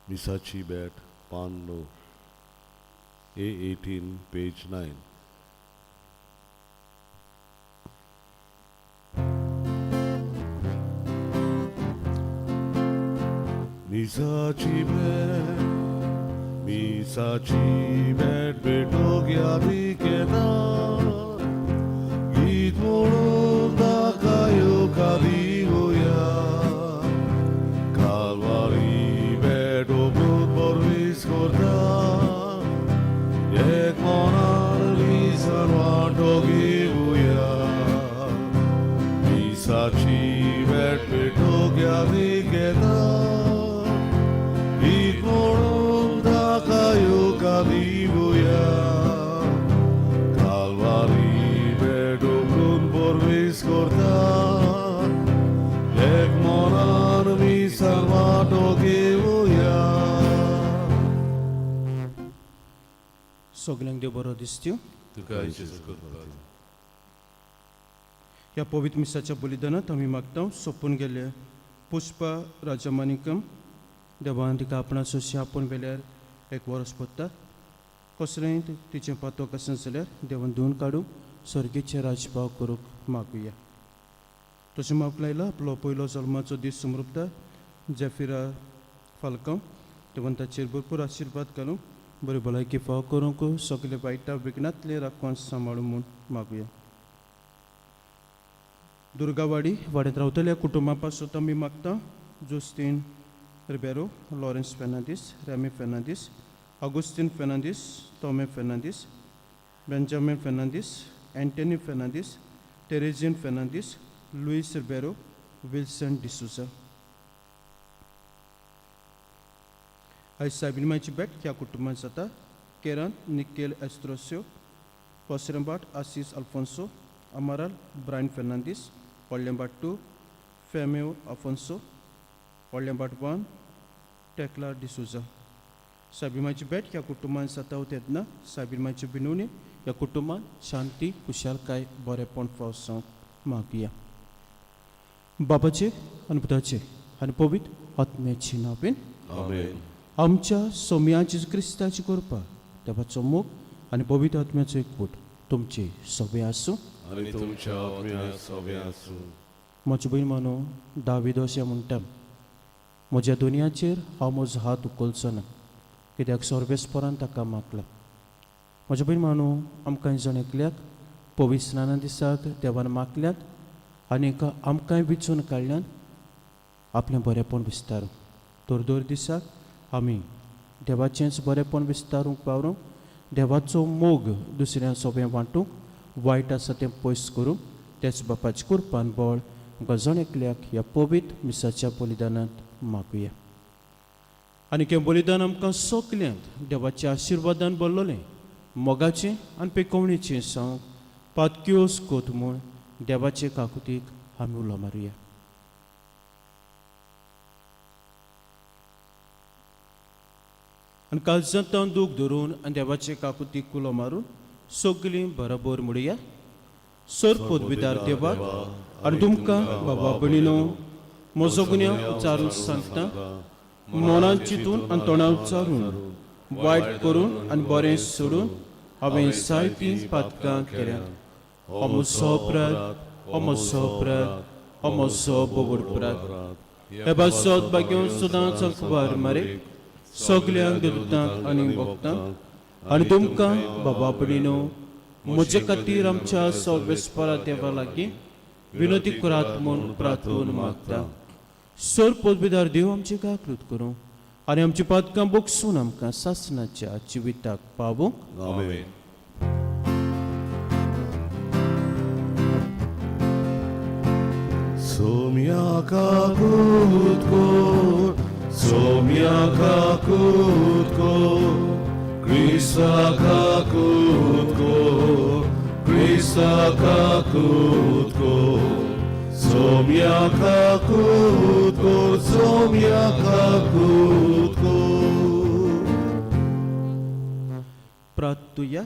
मिसाची भेट पान णव, ए 18 पेज 9. मिसाची भेट, मिसाची भेट भेटोग्या दिकेता, गीत म्हणून ताका येवकार दिवया. कालवारी भेट ओबून परवीस करता, एक मनान मिसान वांटो घेवया. मिसाची भेट भेटोग्या दिकेता, गीत म्हणून ताका येवकार दिवया. कालवारी भेट उबलून परवीस करता, एक मनान मिसान वांटो घेवया. सगल्यांक देव बरो दिसत्यो. तुका जेजू करपाक. ह्या पवित्र मिसाच्या बलिदानांत आमी मागता सोंपून गेल्ले पुष्पा राजमानिकम, देवान तिका आपणाचो आपोवन वेल्यार एक वरस पडटा. कसलेंय तिचें पातोक आसना जाल्यार देवान धुवन काडूंक सर्गेचें राजभाव करूंक मागुया. तशें मागूंक लायला आपलो पयलो जल्माचो दीस समृपता जेफिरा फाल्कांव, देवान ताचेर भरपूर आशिर्वाद घालूंक, बरी भलायकी फाव करूंक, सगळे वायटा विघ्नांतले राखून सांबाळूं म्हूण मागुया. दुर्गावाडी वाड्यांत रावतल्या कुटुंबा पासत आमी मागता Justin Ribeiro, Lawrence Fernandes, Remy Fernandes, Augustine Fernandes, Tome Fernandes, Benjamin Fernandes, Anthony Fernandes, Terezin Fernandes, Luis Ribeiro, Wilson D'Souza. आयज सायबीन भेट ह्या कुटुंबांत जाता केरन निकेल एस्त्रोस्यो, पसरंबाट आसीस Alphonso अमाराल, Brian Fernandes, व्हडलेंबाट 2 फेम्यो अफोन्सो, व्हडलेंबाट 1 टेकला D'Souza. Soybean भेट ह्या कुटुंबांत जाता तेन्ना सायबीन विनवणी ह्या कुटुंबांत शांती, खुशालकाय, बरेपण फावो जावंक मागया. बाबाचे आनी पुताचे आनी पवित्र आत्म्याची नांवेन. आमेन. आमच्या सोम्या जेजू क्रिस्ताची कृपा, देवाचो मोग आनी पवित्र आत्म्याचो एकवट तुमचे सगळे आसूं. आनी तुमच्या आत्म्या सगळे आसूं. म्हज्या भयण मानो, दावीद अशें म्हणटा, म्हज्या दुनियाचेर हांव म्हजो हात उखलचो ना, कित्याक सर्वेस्परान ताका मागला. म्हज्या भयण मानो, आमकां जण एकल्याक पवित्र स्नाना दिसाक देवान मागल्यात आनीक आमकांय विचून काडल्यान आपलें बरेंपण विस्तारूंक. तर दर दिसाक आमी देवाचेंच बरेंपण विस्तारूंक वावरूंक, देवाचो मोग दुसऱ्यां सोबें वांटूंक, वायट आसा तें पयस करूंक, तेच बापाचे कुरपान बळ आमकां जण एकल्याक ह्या पवित्र मिसाच्या बलिदानांत मागुया. आनी हें बलिदान आमकां सगल्यांक देवाच्या आशिर्वादान भरलोलें, मोगाचें आनी पेकोवणेचें जावंक पातक्योस कोत म्हूण देवाचे काकुतीक आमी उलो मारुया. आनी काळजांत दूख धरून आनी देवाचे काकुतीक उलो मारून सगलीं बरोबर म्हणुया. सर पदवीदार देवाक आनी तुमकां बाबा भयणीनो म्हजो गुन्यांव उच्चारून सांगता. मनान चिंतून आनी तोंडान उच्चारून, वायट करून आनी बरें सोडून हांवें जायतीं पातकां केल्यात. हो म्हजो अपराध, हो म्हजो अपराध, हो म्हजो बोवड अपराध. हे पासत भाग्यो सदांच अखबार मारे, सगल्यांक देवतांक आनी भक्तांक आनी तुमकां बाबा भयणीनो म्हजे खातीर आमच्या सर्वेस्परा देवा लागीं विनोदी करात म्हूण प्रार्थून मागता. सर पदवीदार देव आमची काकृत करूं आनी आमची पातकां बोगसून आमकां सासणाच्या जिविताक पावोवंक. आमेन. सोम्या काकूत कोर, सोम्या काकूत कोर, क्रिस्ता काकूत कोर, क्रिस्ता काकूत कोर, सोम्या काकूत कोर, सोम्या काकूत कोर. प्रार्थुया.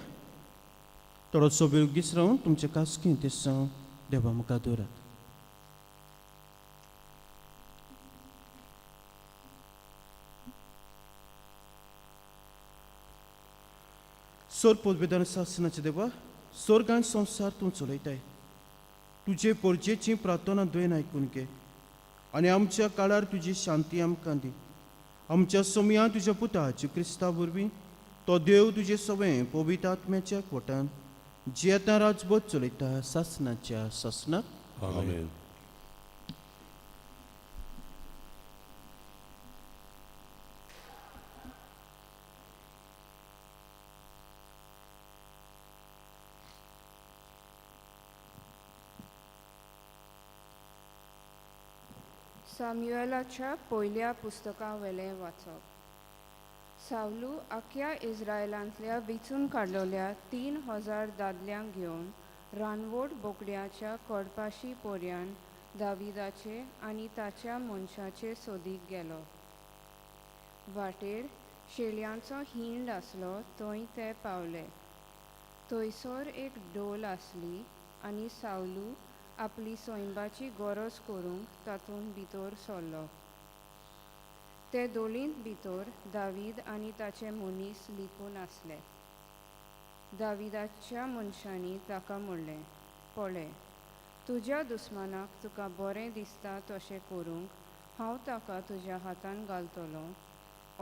थोडोसो वेळ गीस रावन तुमचे कास्की ते देवा मुखार दवरात. सोर पदवेदान सासनाचे देवा, स्वर्गान संवसार तूं चलयताय. तुजे पोरजेची प्रार्थना दुयेन आयकून घे आनी आमच्या काळार तुजी शांती आमकां दी. आमच्या सोमया तुज्या पुता क्रिस्ता वरवीं तो देव तुजे सवें पवित्र आत्म्याच्या कोटान जियेता राजबोध चलयता सासनाच्या सासनाक. आमेन. साम्युएलाच्या पयल्या पुस्तका वेलें वाचप. सावलू आख्या इस्रायलांतल्या विचून काडलेल्या 3000 दादल्यांक घेवन रानवट बोकड्याच्या कडपाशी पोऱ्यान दाविदाचे आनी ताच्या मनशाचे सोदीक गेलो. वाटेर शेळयांचो हिंड आसलो थंय ते पावले. थंयसर एक डोल आसली आनी सावलू आपली सैंबाची गरज करूंक तातूंत भितर सरलो. ते दोलींत भितर दावीद आनी ताचे मनीस लिपून आसले. दाविदाच्या मनशांनी ताका म्हणलें, पळय, तुज्या दुस्मानाक तुका बरें दिसता तशें करूंक हांव ताका तुज्या हातान घालतलो.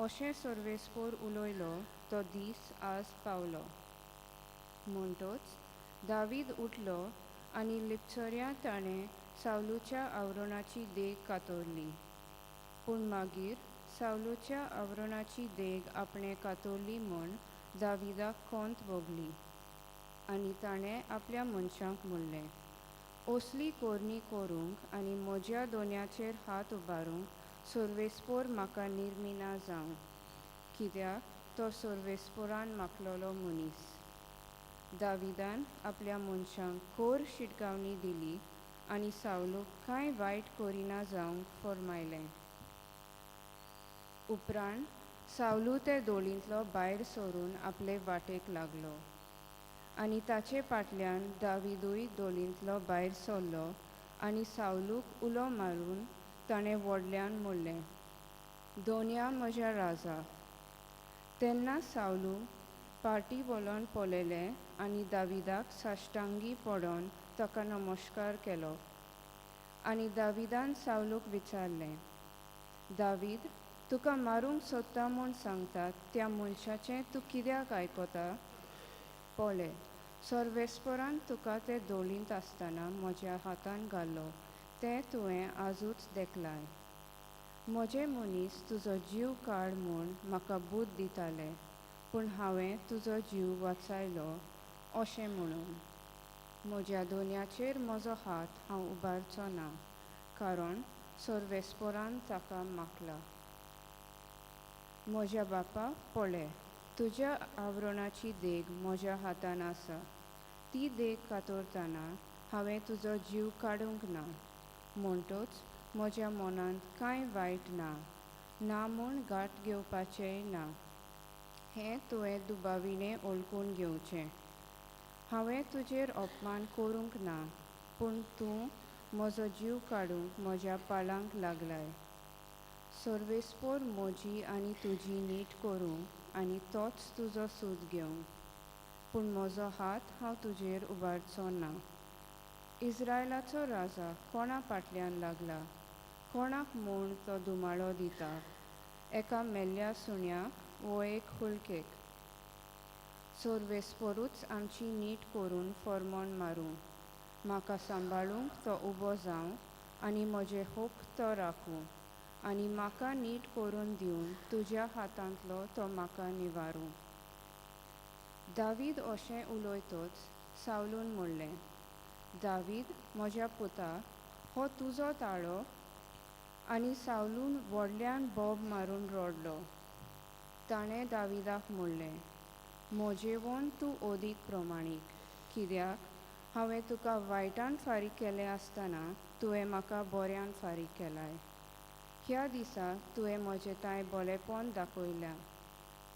अशें सर्वेस्पोर उलयलो तो दीस आज पावलो. म्हणटच दावीद उठलो आनी लिपचऱ्या ताणें सावलूच्या आवरणाची देग कातरली. पूण मागीर सावलूच्या आवरणाची देग आपणें कातरली म्हूण दाविदाक कोंत भोगली आनी ताणें आपल्या मनशांक म्हणलें, असली कोरणी करूंक आनी म्हज्या दोन्याचेर हात उबारूंक सर्वेस्पोर म्हाका निर्मिना जावं, कित्याक तो सर्वेस्पोरान माखलोलो मनीस. दाविदान आपल्या मनशांक कोर शिटकावणी दिली आनी सावलूक कांय वायट करिना जावंक फर्मायलें. उपरांत सावलू ते दोळींतलो भायर सरून आपले वाटेक लागलो आनी ताचे फाटल्यान दाविदूय दोळींतलो भायर सरलो आनी सावलूक उलो मारून ताणें व्हडल्यान म्हणलें, दोनया म्हज्या राजा. तेन्ना सावलू पाटी वळोन पळयलें आनी दाविदाक साश्टांगी पडोन ताका नमस्कार केलो. आनी दाविदान सावलूक विचारलें, दावीद, तुका मारूंक सोदता म्हूण सांगतात त्या मनशाचें तूं कित्याक आयकता? पळय, सर्वेस्परान तुका ते दोळींत आसतना म्हज्या हातान घालो तें तुवें आजूच देखलाय. म्हजे मनीस तुजो जीव काड म्हूण म्हाका बूद दिताले, पूण हांवें तुजो जीव वाचायलो अशें म्हणून. म्हज्या दोनयाचेर म्हजो हात हांव उबारचो ना, कारण सर्वेस्परान ताका माखला. म्हज्या बापा, पळय, तुज्या आवरणाची देग म्हज्या हातान आसा. ती देग कातरतना हांवें तुजो जीव काडूंक ना, म्हणटच म्हज्या मनांत कांय वायट ना, ना म्हूण घाट घेवपाचेंय ना. हें तुवें दुबाविणें वळखून घेवचें. हांवें तुजेर अपमान करूंक ना, पूण तूं म्हजो जीव काडूंक म्हज्या पाळांक लागलाय. सर्वेस्पोर म्हजी आनी तुजी नीट करूं आनी तोच तुजो सूद घेवं, पूण म्हजो हात हांव तुजेर उबारचो ना. इस्रायलाचो राजा कोणा फाटल्यान लागला? कोणाक म्हूण तो धुमाळो दिता? एका मेल्ल्या सुण्याक वो एक हुलकेक? सर्वेस्पोरूच आमची नीट करून फॉर्मोन मारूं, म्हाका सांबाळूंक तो उबो जावं आनी म्हजें हक तो राखूं आनी म्हाका नीट करून दिवन तुज्या हातांतलो तो म्हाका निवारूं. दावीद अशें उलयतच सावलून म्हणलें, दावीद म्हज्या पुता, हो तुजो ताळो. आनी सावलून व्हडल्यान बोब मारून रडलो. ताणें दाविदाक म्हणलें, म्हजेवन तूं अदीक प्रमाणीक, कित्याक हांवें तुका वायटान फारीक केलें आसतना तुवें म्हाका बऱ्यान फारीक केलाय. ह्या दिसा तुवें म्हजें तांय बरेपण दाखयलां,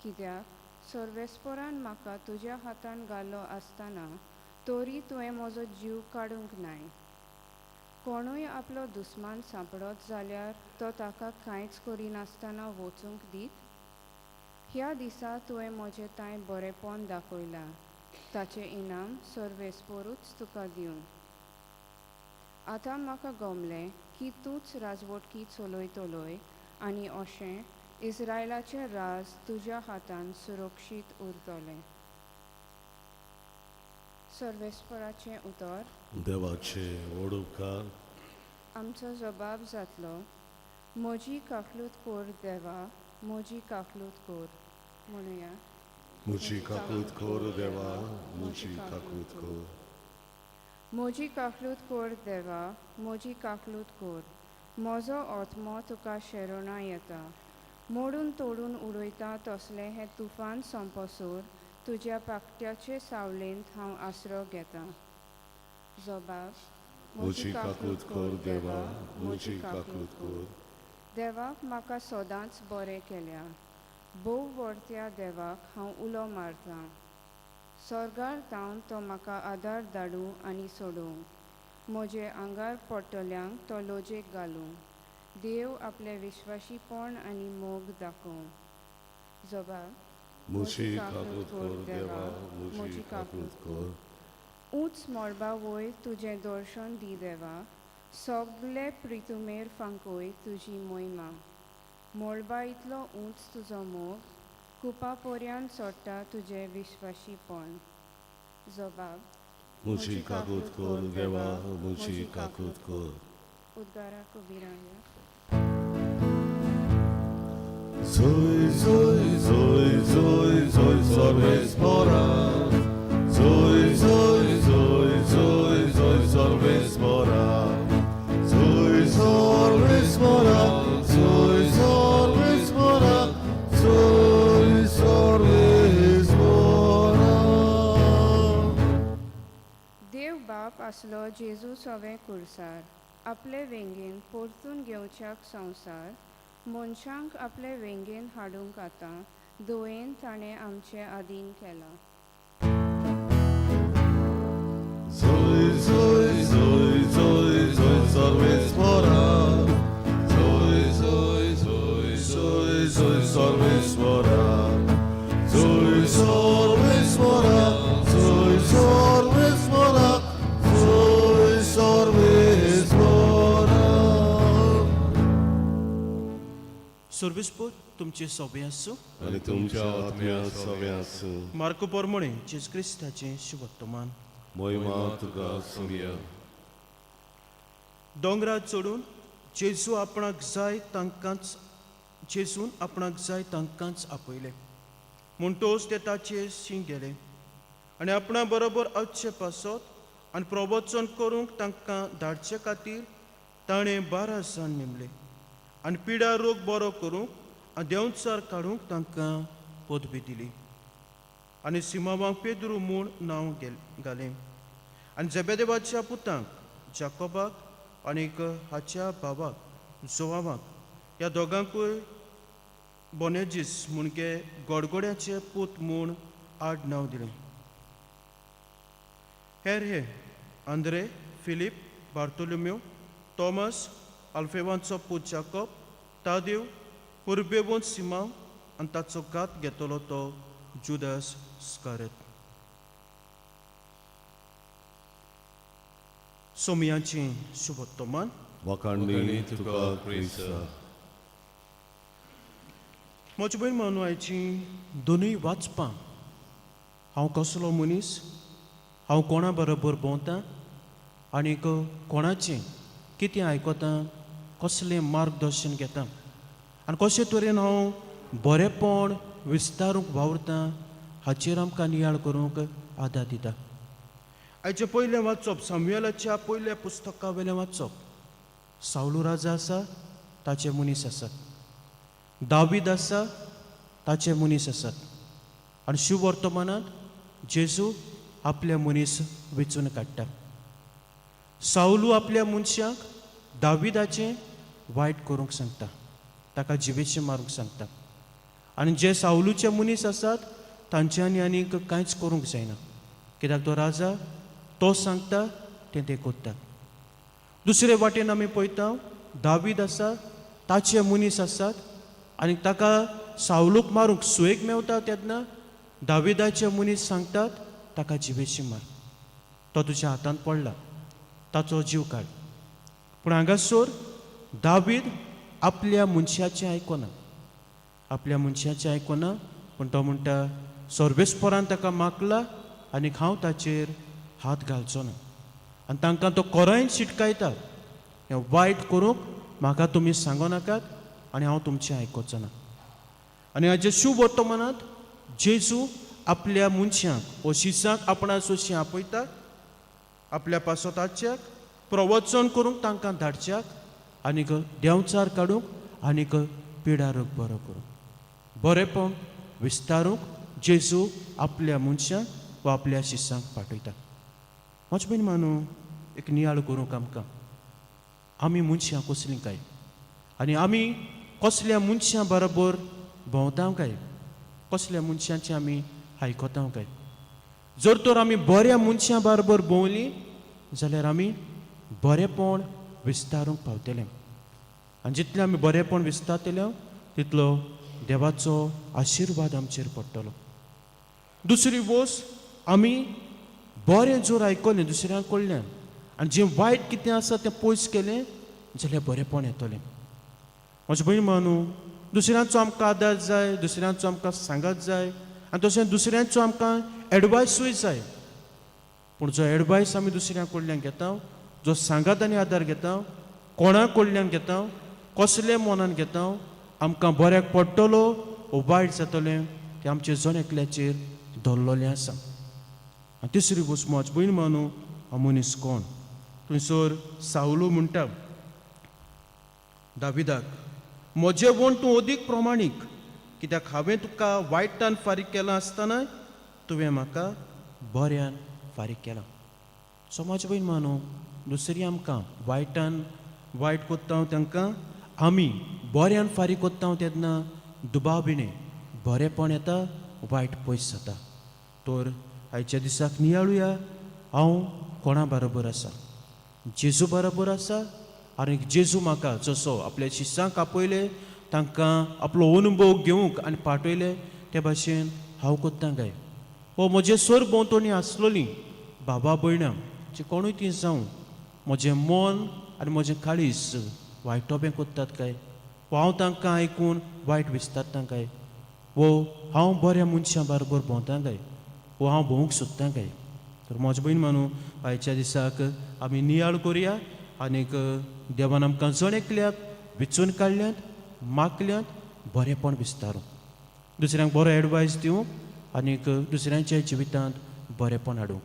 कित्याक सर्वेस्परान म्हाका तुज्या हातान घालो आसतना तरी तुवें म्हजो जीव काडूंक नाय. कोणूय आपलो दुस्मान सांपडत जाल्यार तो ताका कांयच करिनासतना वचूंक दीत? ह्या दिसा तुवें म्हजें तांय बरेंपण दाखयलां, ताचें इनाम सर्वेस्पोरूच तुका दिवन. आतां म्हाका गमलें की तूंच राजवटकी चलयतलोय आनी अशें इस्रायलाचें राज तुज्या हातान सुरक्षीत उरतलें. सर्वेस्पराचें उतर. देवाचे व्हड उपकार. आमचो जबाब जातलो, म्हजी काकलूत कोर देवा, म्हजी काकलूत कोर. म्हणुया. म्हजी काकूत कोर देवा, म्हजी काकूत कोर. म्हजी काकलूत कोर देवा, म्हजी काकलूत कोर. म्हजो आत्मो तुका शेरोणा येता, मोडून तोडून उडयता तसलें हें तुफान सोंपसर तुज्या पाकट्याचे सावळेंत हांव आसरो घेतां. जबाब. म्हजी काकूत कोर देवा, म्हजी काकूत कोर. देवाक म्हाका सदांच बरें केल्या, भोव व्हडत्या देवाक हांव उलो मारतां. स्वर्गार तावन तो म्हाका आदार धाडूं आनी सोडोवं, म्हजे आंगार पडटल्यांक तो लजेक घालूं. देव आपलें विश्वाशीपण आनी मोग दाखोवं. जबाब. म्हजी काकूत कोर देवा, म्हजी काकूत कोर. ऊंच मळबा वयर तुजें दर्शन दी देवा, सगळे प्रितुमेर फांकय तुजी मोहिमा. मळबा इतलो ऊंच तुजो मोग, कुपा पोरयान सोडटा तुजें विश्वाशीपण. जबाब. म्हजी काकूत कोर देवा, म्हजी काकूत कोर. उद्गारा कबीराया. Zoy, zoy, zoy, zoy, zoy, सर्वेस्परा. Zoy, zoy, zoy, zoy, zoy, सर्वेस्परा. Zoy, सर्वेस्परा, zoy, सर्वेस्परा, zoy, सर्वेस्परा. देव बाप आसलो जेजू सवें कुर्सार, आपले वेंगेन परतून घेवच्याक संवसार. मनशांक आपले वेंगेन हाडूंक आतां दयेन ताणें आमचें आदीन केलां. Zoy, zoy, zoy, zoy, zoy, सर्वेस्परा. Zoy, zoy, zoy, zoy, zoy, सर्वेस्परा. Zoy, सर्वेस्परा, zoy, सर्वेस्परा, zoy, सर्वेस्परा. सर्वेस्पोर तुमचे सोबे आसूं. आनी तुमच्या आत्म्या सवे आसूं. मार्को पोरमोणे जेजू क्रिस्ताचें शुभत्तमान. मोहिमा तुका सोमया. दोंगरार चडून जेजू आपणाक जाय तांकांच जेजून आपणाक जाय तांकांच आपयले, म्हणटोच ते ताचे शी गेले आनी आपणा बरोबर वचचे पासत आनी प्रवचन करूंक तांकां धाडचे खातीर ताणें 12 जाण नेमले आनी पिडा रोग बरो करूंक आनी देंवचार काडूंक तांकां पदवी दिली. आनी सिमावांक पेद्रू म्हूण नांव घालें आनी जेबेदेवाच्या पुतांक जाकोबाक आनीक हाच्या भावाक जोवावाक ह्या दोगांकूय बोनेजीस म्हणजे गोडगोड्याचे पूत म्हूण आड नांव दिलें. हेर हे आंद्रे, फिलीप, बार्तोलोम्यो, थॉमस, आल्फेवांचो पूत जाकोब, तादेव, पुर्बेवंत सिमांव आनी ताचो घात घेतलो तो जुदास स्कारत. सोमयाचें शुभत्तमान. वाखाणणी तुका क्रिस्ता. म्हजे भयण मानू, आयची दोनूय वाचपां हांव कसलो मनीस, हांव कोणा बरोबर भोंवता आनीक कोणाचें कितें आयकता, कसलें मार्गदर्शन घेता आनी कशे तरेन हांव बरेंपण विस्तारूंक वावुरता हाचेर आमकां नियाळ करूंक आदार दिता. आयचें पयलें वाचप सामुएलाच्या पयल्या पुस्तका वयलें वाचप. सावलू राजा आसा, ताचे मनीस आसात. दावीद आसा, ताचे मनीस आसात. आनी शुवर्तमानांत जेजू आपले मनीस वेंचून काडटा. सावलू आपल्या मनशांक दाविदाचें वायट करूंक सांगता, ताका जिवेचें मारूंक सांगता. आनी जे सावलूचे मनीस आसात तांच्यांनी आनीक कांयच करूंक जायना, कित्याक तो राजा तो सांगता तें ते करतात. दुसरे वाटेन आमी पळयता दावीद आसा, ताचे मनीस आसात आनी ताका सावलूक मारूंक सुयेक मेवता तेन्ना दाविदाचे मनीस सांगतात ताका जिवेशी मार, तो तुज्या हातांत पडला, ताचो जीव काड. पूण हांगासर दावीद आपल्या मनशाचें आयकना, आपल्या मनशाचें आयकना, पूण तो म्हणटा सर्वेस्परान ताका मागला आनी हांव ताचेर हात घालचो ना. आनी तांकां तो कोरायन शिटकायता, हें वायट करूंक म्हाका तुमी सांगो नाकात आनी हांव तुमचें आयकोचो ना. आनी हाजे शुभ वर्तमानांत जेजू आपल्या मनशांक वो शिसांक आपणा सोशी आपयता, आपल्या पासोताच्याक प्रवचन करूंक तांकां धाडच्याक आनीक देंवचार काडूंक आनीक पिडारूक बरो करूंक, बरेंपण विस्तारूंक जेजू आपल्या मनशांक वा आपल्या शिसांक पाठयता. म्हजे भयण मानू एक नियाळ करूंक आमकां आमी मनशां कसलीं काय आनी आमी कसल्या मनशां बरोबर भोंवता काय, कसल्या मनशांचें आमी आयकता काय. जर तर आमी बऱ्या मनशां बरोबर भोंवलीं जाल्यार आमी बरेंपण विस्तारूंक पावतले आनी जितलें आमी बरेंपण विस्तारतले तितलो देवाचो आशिर्वाद आमचेर पडटलो. दुसरी वस्त, आमी बरें जर आयकलें दुसऱ्यां कडल्यान आनी जें वायट कितें आसा तें पयस केलें जाल्यार बरेंपण येतलें. म्हजे भयण मानू दुसऱ्यांचो आमकां आदार जाय, दुसऱ्यांचो आमकां सांगात जाय आनी तशें दुसऱ्यांचो आमकां एडवायसूय जाय. पूण जो एडवायस आमी दुसऱ्यां कडल्यान घेता, जो सांगात आनी आदार घेता, कोणा कडल्यान घेता, कसले मनान घेता, आमकां बऱ्याक पडटलो वो वायट जातलें तें आमचे जण एकल्याचेर धरलेलें आसा. आनी तिसरी वस्त म्हज भयण मानू हो मनीस कोण. थंयसर सावलू म्हणटा दाविदाक, म्हजें वण तूं अदीक प्रमाणीक, कित्याक हांवें तुका वायटान फारीक केलां आसतना तुवें म्हाका बऱ्यान फारीक केलां. सो म्हजे भयण मानू दुसरी आमकां वायटान वायट कोत्ता तांकां आमी बऱ्यान फारीक कोत्ता तेन्ना दुबाव बिणें बरेंपण येता, वायट पयस जाता. तर आयच्या दिसाक नियाळुया हांव कोणा बरोबर आसा, जेजू बरोबर आसा. आनी जेजू म्हाका जसो आपल्या शिसांक आपयले तांकां आपलो अनुभव घेवंक आनी पाठयले ते भाशेन हांव कोत्ता काय, हो म्हजे सर भोंवतणी आसलोली बाबा भयणां जी कोणूय ती जावं म्हजें मन आनी म्हजें काळीज वायटोबें कोत्तात काय, वो हांव तांकां आयकून वायट विस्तारता काय, वो हांव बऱ्या मनशां बरोबर भोंवता काय, वो हांव भोंवूंक सोदता काय. तर म्हजे भयण मानू आयच्या दिसाक आमी नियाळ करुया आनीक देवान आमकां जण एकल्याक विचून काडल्यात, मागल्यात बरेंपण विस्तारूंक, दुसऱ्यांक बरो एडवायस दिवंक आनीक दुसऱ्यांच्या जिवितांत बरेंपण हाडूंक.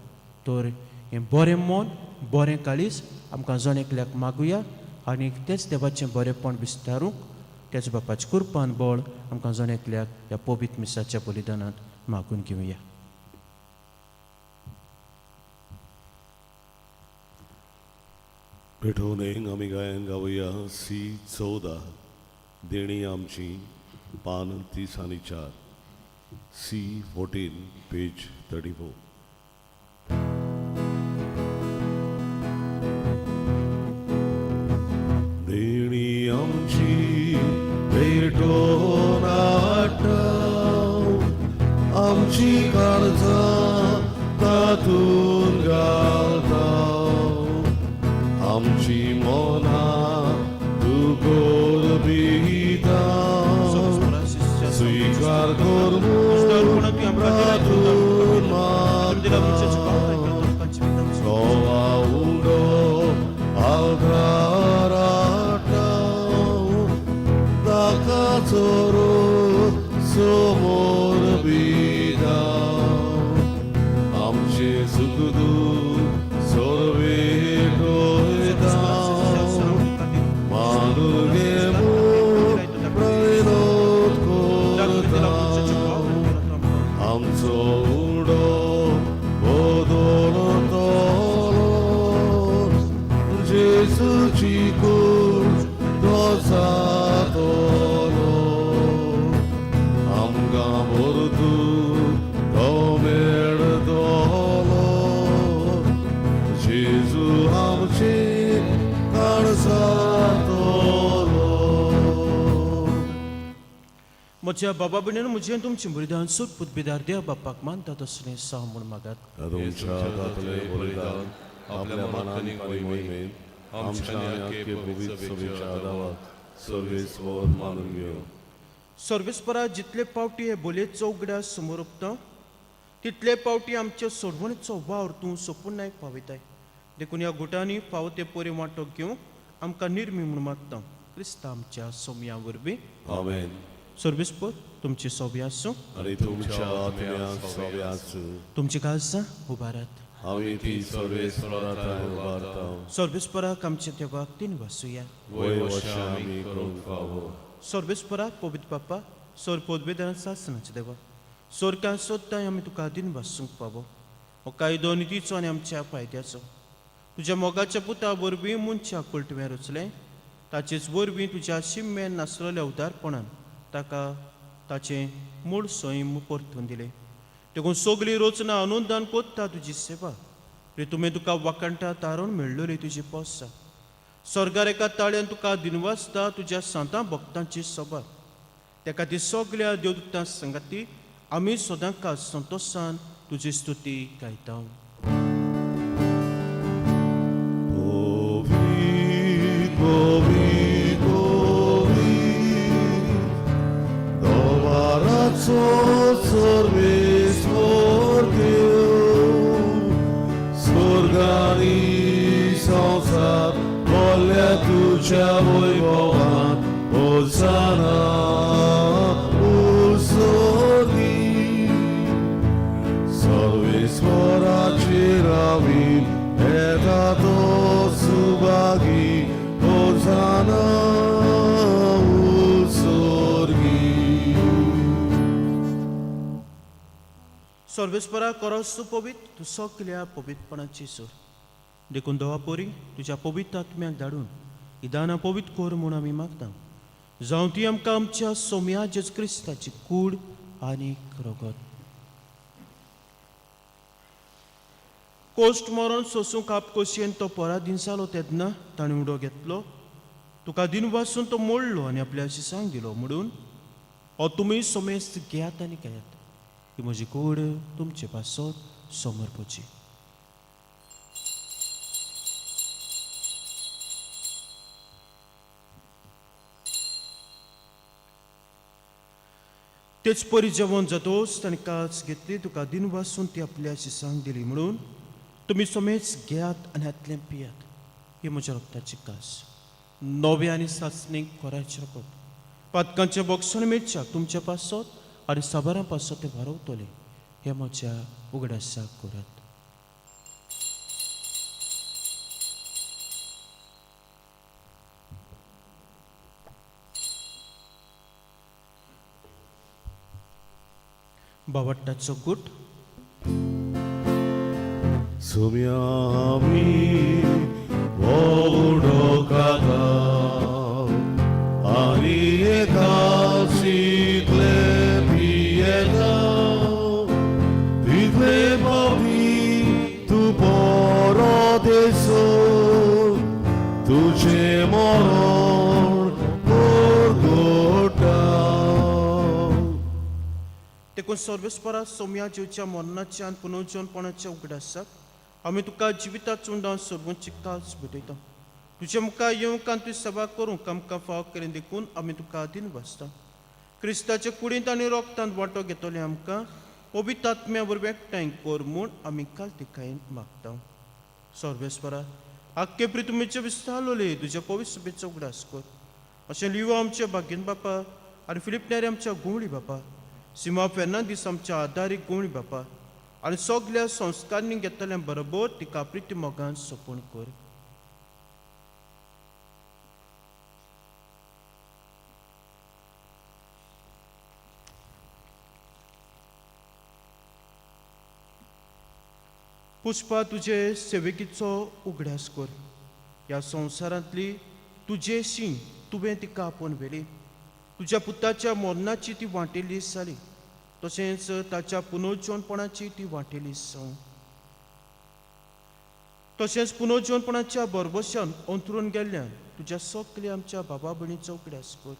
तर हें बरें मन बरें काळीज आमकां जण एकल्याक मागुया आनीक तेच देवाचें बरेंपण विस्तारूंक तेच बापाचें कृपान बळ आमकां जण एकल्याक ह्या पवित्र मिसाच्या बलिदानांत मागून घेवया. पेटोवन आमी गायन गावया सी 14 देणी आमची पान 30 आनी 4, सी 14 पेज 34. देणी आमची पेटोवन हाडटा आमची काळजां तातूंत घालता, आमची मनां तूं करपिता, स्विकार कर म्हूण मागता. गोवा उडो आल्तार हाडटा ताका चोरू समोर बिता, आमचें सुख दूख सर्वे टोयता, मानुगे म्हूण प्रयत्न करता, आमचो उडो बदलतलो जेजूची कूड तो जातलो, आमकां भरतूर तो मेळटलो, जेजू आमचे काळजातलो. म्हज्या बाबा भयणीन म्हजें तुमचें बलिदान सोद पुतबेदार देव बापाक मानता तसलें साव म्हूण मागात. तुमच्या हातांतलें बलिदान आपल्या मनान आनी मोहिमेन आमच्या आनी आख्खे पवित्र सभेच्या आदावाक सर्वेस्वर मानून घेवं. सर्वेस्परा, जितले पावटी हे बोलयेचो उगडास समोर उरता तितले पावटी आमच्या सोडवणेचो वावर तूं सोपुनायक पावयताय. देखून ह्या गुटांनी फावो ते परी वांटो घेवंक आमकां निर्मी म्हूण मागता, क्रिस्ता आमच्या सोमया वरवीं. आमेन. सर्वेस्पर तुमची सोबी आसूं. आनी तुमच्या आत्म्या सोबे आसूं. तुमची काळजां उबारात. आमी ती सर्वेस्वरा थंय उबारता. सर्वेस्पराक आमच्या देवाक तीन वासुया. वय वशा आमी करूंक फावो. सर्वेस्पराक पवित्र बापा, सोर पदवेदार सासनाचे देवा, सोरकां सोदताय आमी तुका दिन वासूंक फावो. हो कायदो नितीचो आनी आमच्या फायद्याचो. तुज्या मोगाच्या पुता वरवीं मनशाक कुळ तुवें रचलें, ताचेच वरवीं तुज्या शिम्मेन नासलेल्या उदारपणान ताका ताचें मूळ सैम परतून दिलें. देखून सगळी रचना अनुदान कोत्ता तुजी सेवा रे. तुवें तुका वाखाणटा तारण मेळ्ळली तुजी पोसा. स्वर्गार एका ताळ्यान तुका दिनवासता तुज्या सांतां भक्तांची सभा. त्या खातीर सगल्या देवदूतां संगाती आमी सदांकाळ संतोशान तुजी स्तुती गायता. Ovi, ovi, ovi, dovarațo Sarveshwar देव, स्वर्गानी संसार बोलल्या तुझ्या वैभवान. होसाना उसोनी. सर्वेश्वराचे रावीन येता तो सुभागी. होसाना उत्सर्गी. सर्वेस्परा, करस तूं पवित्र, तूं सगल्या पवित्रपणाची सोर. देखून देवा पोरी तुज्या पवित्र आत्म्याक धाडून ही दानां पवित्र कर म्हूण आमी मागता, जावं ती आमकां आमच्या सोम्या जेजू क्रिस्ताची कूड आनी रगत. कोश्ट मरण सोसूंक आपकोशयेन तो पराधीन जालो तेन्ना ताणें उडो घेतलो, तुका दिन वासून तो मोडलो आनी आपल्या शिसांक दिलो म्हणून, हो तुमी समेस्त घेयात आनी घेयात. ही म्हजी कूड तुमचे पासत समर्पची. तेच परी जेवण जातोच ताणें कास घेतली, तुका दिन वासून ती आपल्या शिसांक दिली म्हणून, तुमी समेच घेयात आनी हातलें पियात. ही म्हज्या रक्ताची कास, नव्या आनी सासणीक कोराचें रगत. पातकांचें बोगसण मेळच्याक तुमच्या पासत आनी साबारां पासत तें वारवतलें. हें म्हज्या उगडासाक करात. बावट्टाचो गुट. सुम्यामी उडो खाता आनी एका शिकले पियेता, तितले पावटी तूं परत येसो, तुजें मरण परगटा. देखून सर्वेस्परा, सोम्या जेवच्या मरणाच्या आनी पुनर्जीवनपणाच्या उगडासाक आमी तुका जिविता चुंडां सर्वोच्च कास भेटयता. तुजे मुखार येवंक आनी तुजी सेवा करूंक आमकां फाव केलें देखून आमी तुका दिन वाचता. क्रिस्ताचे कुडींत आनी रोगतांत वांटो घेतले आमकां पवित्र आत्म्या वरवीं एकठांय कर म्हूण आमी कालतिकायेन मागता. सर्वेस्परा, आख्खे प्रितुमेचे विस्तारलोले तुज्या पवित्र सभेचो उगडास कर. अशें लिवो आमच्या भाग्यन बापा आनी फिलीप नेरी आमच्या गुवळी बापा, सिमा फेर्नांदीस आमच्या आदारीक गुवळी बापा आनी सगल्या संस्कारांनी घेतल्या बरोबर तिका प्रिती मोगान सोंपूण कर. पुष्पा, तुजे सेवेकीचो उगडास कर. ह्या संवसारांतली तुजे शीं तुवें तिका आपोवन व्हेली. तुज्या पुताच्या मरणाची ती वांटेली जाली, तशेंच ताच्या पुनर्जीवनपणाची ती वांटेली जावं. तशेंच पुनर्जीवनपणाच्या बरबशान अंतरून गेल्ल्यान तुज्या सगल्या आमच्या बाबा भयणीचो उगडास कर.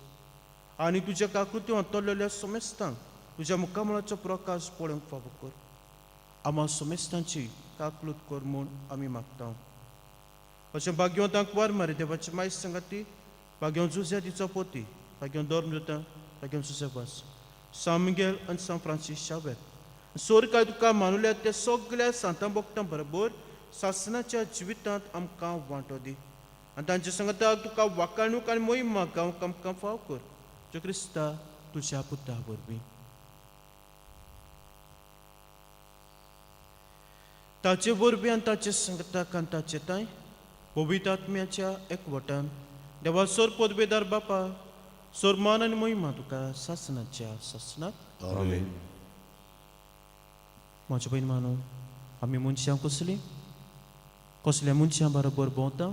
आनी तुज्या काकृती अंतरलेल्या समेस्तांक तुज्या मुखामळाचो प्रकाश पळोवंक फावो कर. आमा समेस्तांची काकलूत कर म्हूण आमी मागता. अशें भाग्यवंतांक वार मारी देवाची मायज सांगाती, भाग्यवंत जुझ्या तिचो पोती, भाग्यवंत धर्म दिता, भाग्यवंत जुझेबास, सान मिगेल आनी सान फ्रांसीस शावेर, सोर काय तुका मानुल्या त्या सगळ्या सांतां भक्तां बरोबर सासनाच्या जिवितांत आमकां वांटो दी आनी तांच्या सांगाताक तुका वाकाणूक आनी मोहिमा गावंक आमकां फाव कर, जो क्रिस्ता तुज्या पुता वरवीं. ताचे वरवीं आनी ताचे सांगाताक आनी ताचे तांय पवित्र आत्म्याच्या एकवटान देवा सोर पदवेदार बापा, सोरमान आनी मोहिमा तुका सासनाच्या सासनाक. आमेन. म्हज्या भयण मानू, आमी मनशां कसलीं कसल्या मनशां बरोबर भोंवता,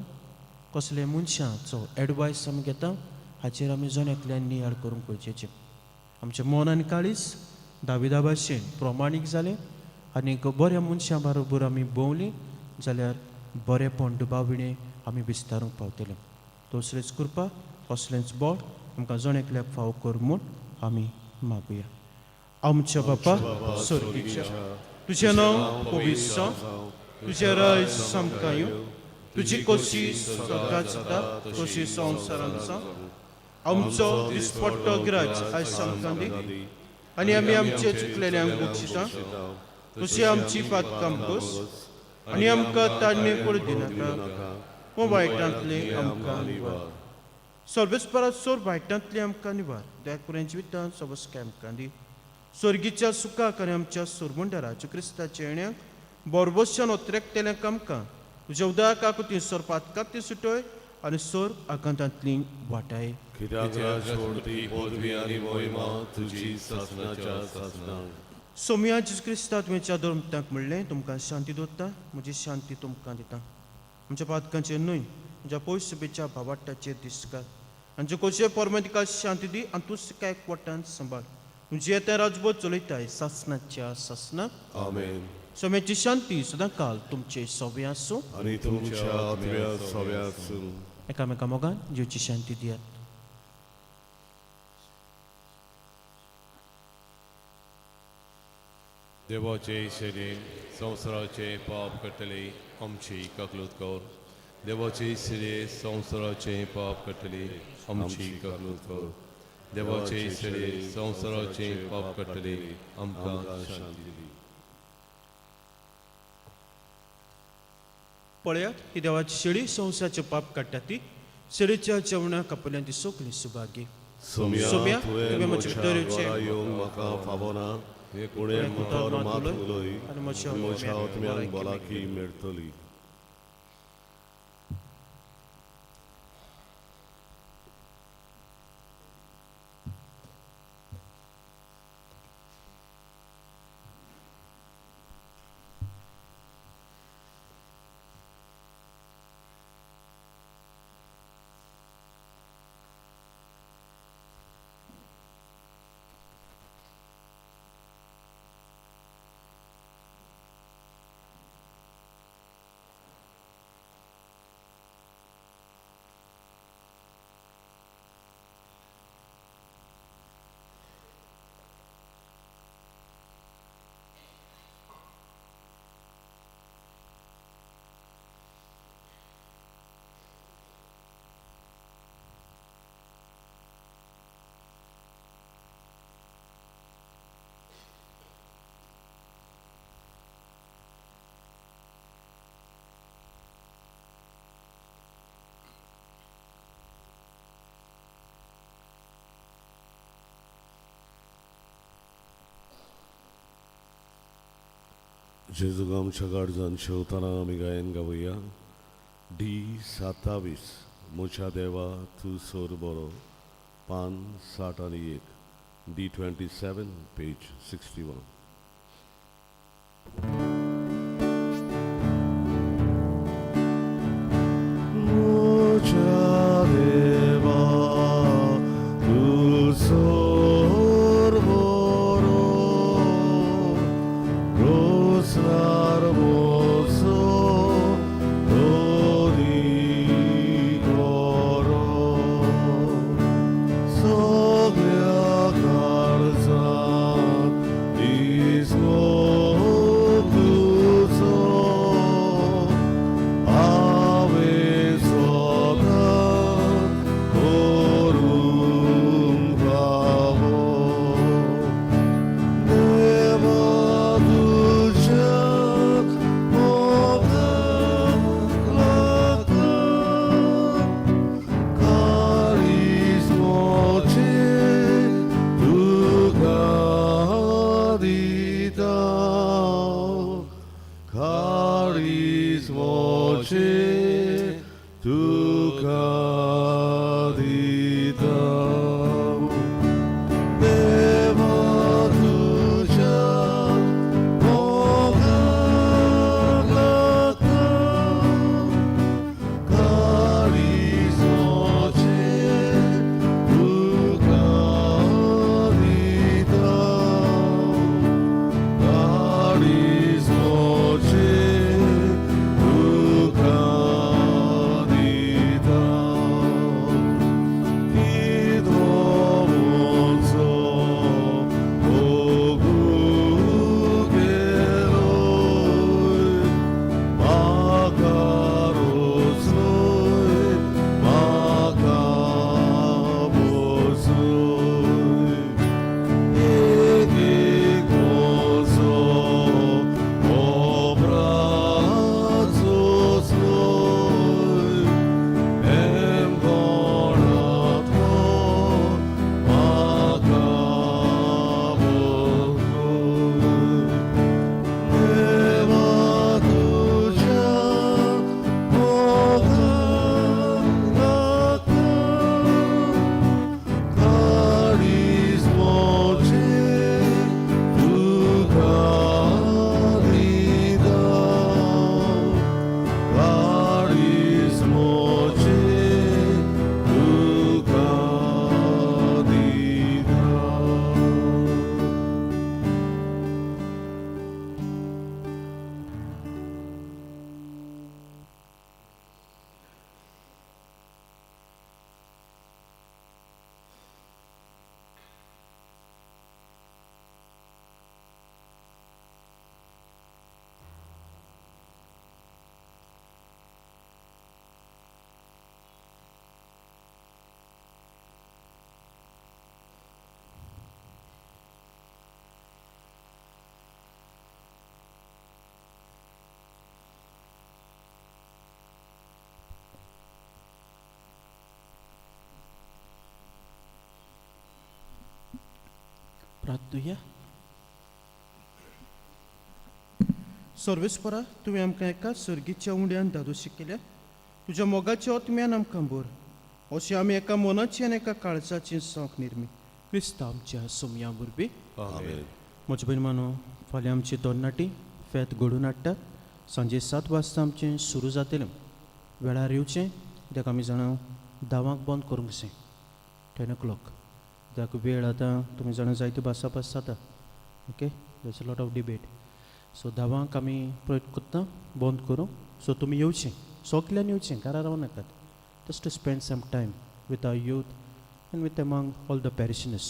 कसल्या मनशांचो एडवायस आमी घेता हाचेर आमी जण एकल्यान नियाळ करूंक गरजेचें. आमचें मन आनी काळीज दाविदा भाशेन प्रमाणीक जालें आनी बऱ्या मनशां बरोबर आमी भोंवलीं जाल्यार बरेंपण दुबाविणें आमी विस्तारूंक पावतले. तसलेंच कृपा, तसलेंच बळ आमकां जण एकल्याक फावो कर म्हूण आमी मागुया. आमच्या बापा स्वर्गीच्या, तुजें नांव पवित्र जावं, तुजें राज आमकां येवं, तुजी कोशी स्वर्गात जाता तशी संवसारांत जावं. आमचो दिसपट्टो ग्राज आयज आमकां दी आनी आमी आमचे चुकलेल्यांक बक्षिता तशी आमची पातकां बस आनी आमकां ताडणे करूं दिनाका, पूण वायटांतले आमकां निवार. सर्वेस्परा सोर वायटांतले आमकां निवार, दया करून जिवितांत सबस्काय आमकां दी. स्वर्गीच्या सुखाक आनी आमच्या सुरमुंडराच्या क्रिस्ताच्या येण्याक बोरबोशान ओत्रेकतेल्यांक आमकां तुज्या उदक आकृती सोर पातकाक ती सुटय आनी सोर आकांतांतली वाटाय. कित्याक राजवटी पदवी आनी मोहिमा तुजी सासनाच्या सासनाक. सोमया जेजू क्रिस्ता, तुवें धर्मतांक म्हणलें, तुमकां शांती दवरता, म्हजी शांती तुमकां दिता. आमच्या पातकांचेर न्हय, म्हज्या पयसुबेच्या भावाट्टाचेर दिसकार आनी कोशे परमेतिका शांती दी आनी तूं काय एकवटान सांबाळ. तुजी येता राजबोध चलयताय सासनाच्या सासनाक. आमेन. सोम्याची शांती सदां काल तुमचे सवे आसूं आनी तुमच्या आत्म्या सव्या आसूं. एकामेका मोगान जिवची शांती दियात. देवाचे शरीर संवसाराचे पाप करतले आमची ककलूत कर. देवाचे शरीर संवसाराचे पाप करतले आमची ककलूत कर. देवाचे शरीर संवसाराचे पाप करतले आमकां शांती दी. पळयात, ही देवाची शेळी संवसाराचे पाप काडटा ती शेळीच्या जेवणाक आपल्यान ती सगळी सुभागी. सोम्या, सोम्या, तुवें तुवें म्हज्या म्हज्या भितर येवचें. द्वारा येवंक म्हाका फावना, पूण एक उतर मात उलय आनी म्हज्या आनी म्हज्या आत्म्याक आत्म्याक भलायकी मेळटली. जेजूक आमच्या गाडजान शेवतना आमी गायन गावया डी 27, म्हज्या देवा तूं सोर बरो, पान 61, डी 27 पेज 61. म्हज्या देवा तूं सोर बरो, रोसनार मोसो रोदी करो, सगळ्या प्रार्थुया. सर्वेस्परा, तुवें आमकां एका सर्गीच्या उंड्यान धादोशी केल्या. तुज्या मोगाच्या ओतम्यान आमकां भर, अशें आमी एका मनाची आनी एका काळजाची जावंक निर्मी क्रिस्तांव आमच्या सोमया वरवीं. आमेन. म्हजे भयण मानो, फाल्यां आमची तरणाटी फेत घडोवन हाडटात. सांजे 7 वाजता आमचें सुरू जातलें. वेळार येवचें, कित्याक आमी जाणां 10 बंद करूंक जाय, 10 o'clock. कित्याक वेळ आतां तुमी जाणां जायती भासाभास जाता. Okay, there's a lot of debate. So 10 आमी प्रयत्न करता बंद करूंक. सो तुमी येवचें, सगल्यांनी येवचें, घरा रावं नाकात. Just to spend some time with our youth and with among all the parishioners.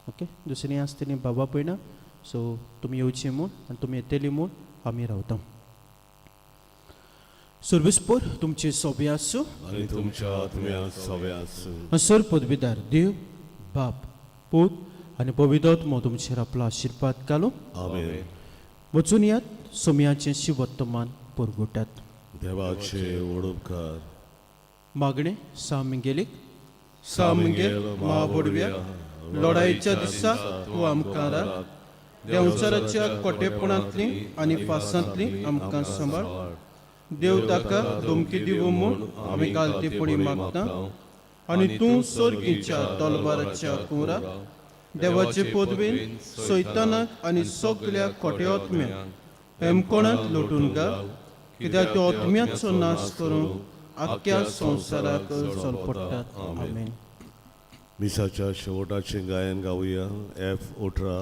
Okay, दुसरीं आसतलीं बाबा पयना. सो तुमी येवची म्हूण आनी तुमी येतली म्हूण आमी रावता. सर्विसपोर तुमचे सोबे आसूं आनी तुमच्या आत्म्या सवे आसूं. सर पदवीदार देव बाप, पूत आनी पवित्र तुमचेर आपलो आशिर्वाद घालूं. आमेन. वचून यात, सोमयाचें शिवत्तमान परगुटात. देवाचे वडोपकार. मागणें सा मिंगेलीक. सा मिंगेल महाबोडव्या, लढायेच्या दिसा तूं आमकां राख. देंवचाराच्या कोटेपणांतली आनी फासांतली आमकां सांबाळ. देव ताका धमकी दिवं म्हूण आमी गालतेपणी मागता आनी तूं सर्गीच्या तलवाराच्या कुंवरा देवाचे पदवेन सैतानाक आनी सगल्या खोटे आत्म्याक हेमकोणांत लोटून घाल, कित्याक त्यो आत्म्याचो नाश करूंक आख्ख्या संवसाराक चल पडटात. आमेन. मिसाच्या शेवटाचें गायन गावया. एफ 18,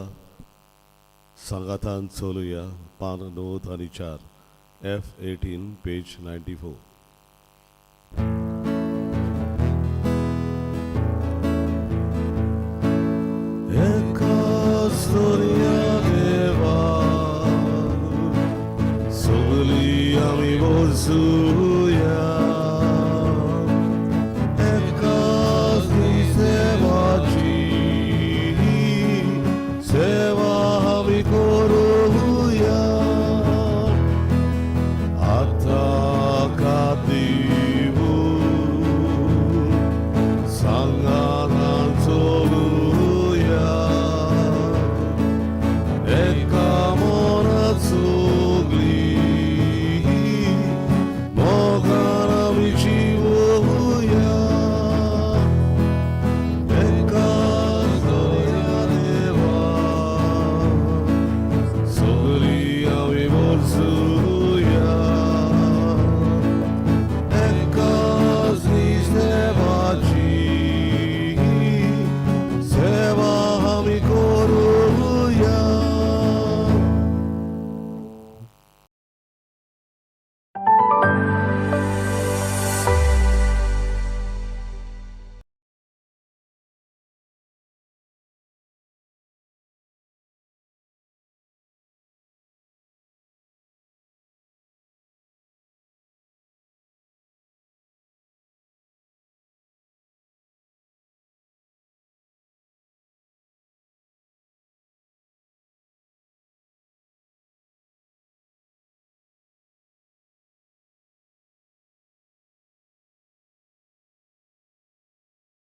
सांगातान चलुया, पान 94, एफ 18, पेज 94. एकाच दर्या देवा, सगळीं आमी वचूया.